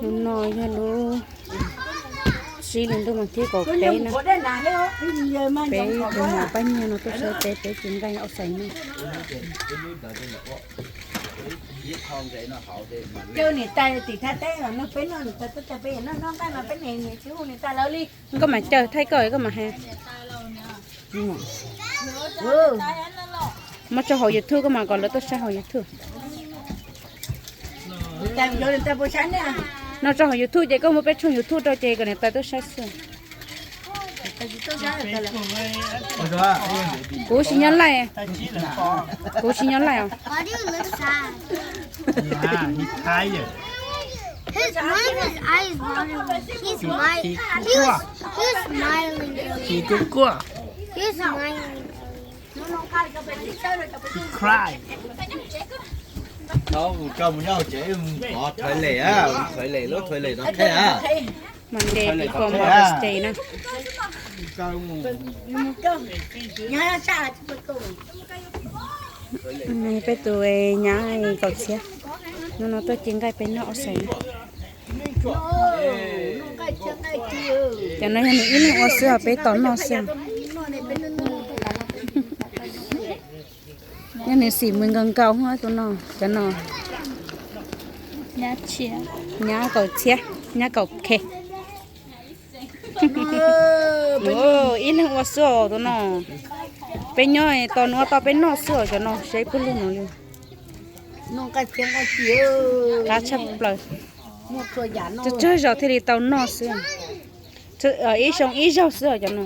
Hnub no yog lub tsib hli ntuj mas thib kaum peb na. Peb tus muam Paj Nyiag no tuaj saib peb, peb tus nqaij ua xais no. Koj mam caw thaij koj, koj mam hais. Muab tso hauv YouTube koj mam kom lawv tuaj saib hauv YouTube. No tso hauv YouTube ces koj muab peb tshooj YouTube rau ces kom niam tais tuaj saib xwb. Kuv tsis nyob live, kuv tsis nyob live os. His, one of his eyes watering. He's smiling. He's smiling earlier. He's smiling earlier. Thaum mus nyob hauv tsev, thwv lem, thwv lem lub thwv lem no thiab. Monday before Mother's Day na. Peb tus nyab kaum txhiab, hnub no tuaj ci nqaij peb noj ua xais na. Cov no yog nws ib leeg ua xwb os, peb tos noj xwb. Yog nws xim mus nkaus nkaus tus no, cov no. Nyab kaum txhiab, nyab kaum khe. Ib leeg ua xwb os tus no. Peb nyob tos nws ua tau peb noj xwb os cov no, saib puag lug no li. Qab tshaj plaws. Tsawg tsawg zaus thiaj li tau noj xwb. Ib xyoo ib zaug xwb os cov no.